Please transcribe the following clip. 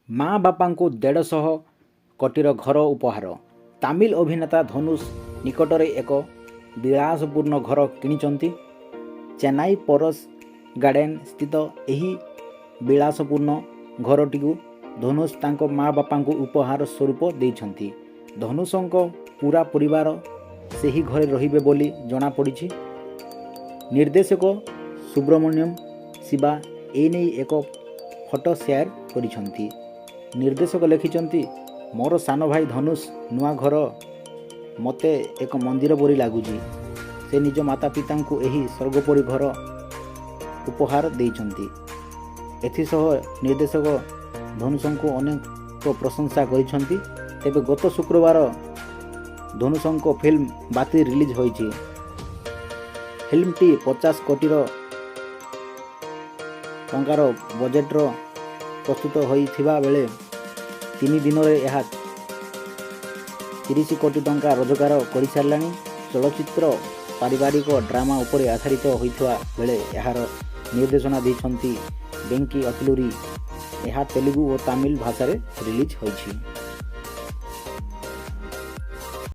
ମା ବାପାଙ୍କୁ 150 କୋଟିର ଘର ଉପହାର। ତାମିଲ ଅଭିନେତା ଧନୁଷ ନିକଟରେ ଏକ ବିଳାସପୂର୍ଣ୍ଣ ଘର କିଣିଛନ୍ତି। ଚେନ୍ନାଇ ପରସ୍ ଗାର୍ଡେନ ସ୍ଥିତ ଏହି ବିଳାସପୂର୍ଣ୍ଣ ଘରଟିକୁ ଧନୁଷ ତାଙ୍କ ମା ବାପାଙ୍କୁ ଉପହାର ସ୍ୱରୂପ ଦେଇଛନ୍ତି। ଧନୁଷଙ୍କ ପୂରା ପରିବାର ସେହି ଘରେ ରହିବେ ବୋଲି ଜଣାପଡ଼ିଛି। ନିର୍ଦ୍ଦେଶକ ସୁବ୍ରମଣ୍ୟମ ଶିବା ଏନେଇ ଏକ ଫଟୋ ସେୟାର କରିଛନ୍ତି। ନିର୍ଦ୍ଦେଶକ ଲେଖିଛନ୍ତି, ମୋର ସାନ ଭାଇ ଧନୁଷ ନୂଆ ଘର ମୋତେ ଏକ ମନ୍ଦିର ପରି ଲାଗୁଛି। ସେ ନିଜ ମାତା-ପିତାଙ୍କୁ ଏହି ସ୍ୱର୍ଗ ପରି ଘର ଉପହାର ଦେଇଛନ୍ତି। ଏଥିସହ ନିର୍ଦ୍ଦେଶକ ଧନୁଷଙ୍କୁ ଅନେକ ପ୍ରଶଂସା କରିଛନ୍ତି। ତେବେ ଗତ ଶୁକ୍ରବାର ଧନୁଷଙ୍କ ଫିଲ୍ମ ବାତି ରିଲିଜ୍ ହୋଇଛି। ଫିଲ୍ମଟି 50 କୋଟିର ଟଙ୍କାର ବଜେଟ୍ର ପ୍ରସ୍ତୁତ ହୋଇଥିବା ବେଳେ 3 ଦିନରେ ଏହା 30 କୋଟି ଟଙ୍କା ରୋଜଗାର କରିସାରିଲାଣି। ଚଳଚ୍ଚିତ୍ର ପାରିବାରିକ ଡ୍ରାମା ଉପରେ ଆଧାରିତ ହୋଇଥିବା ବେଳେ ଏହାର ନିର୍ଦ୍ଦେଶନା ଦେଇଛନ୍ତି ଭେଙ୍କି ଅତଲୁରୀ। ଏହା ତେଲୁଗୁ ଓ ତାମିଲ ଭାଷାରେ ରିଲିଜ୍ ହୋଇଛି।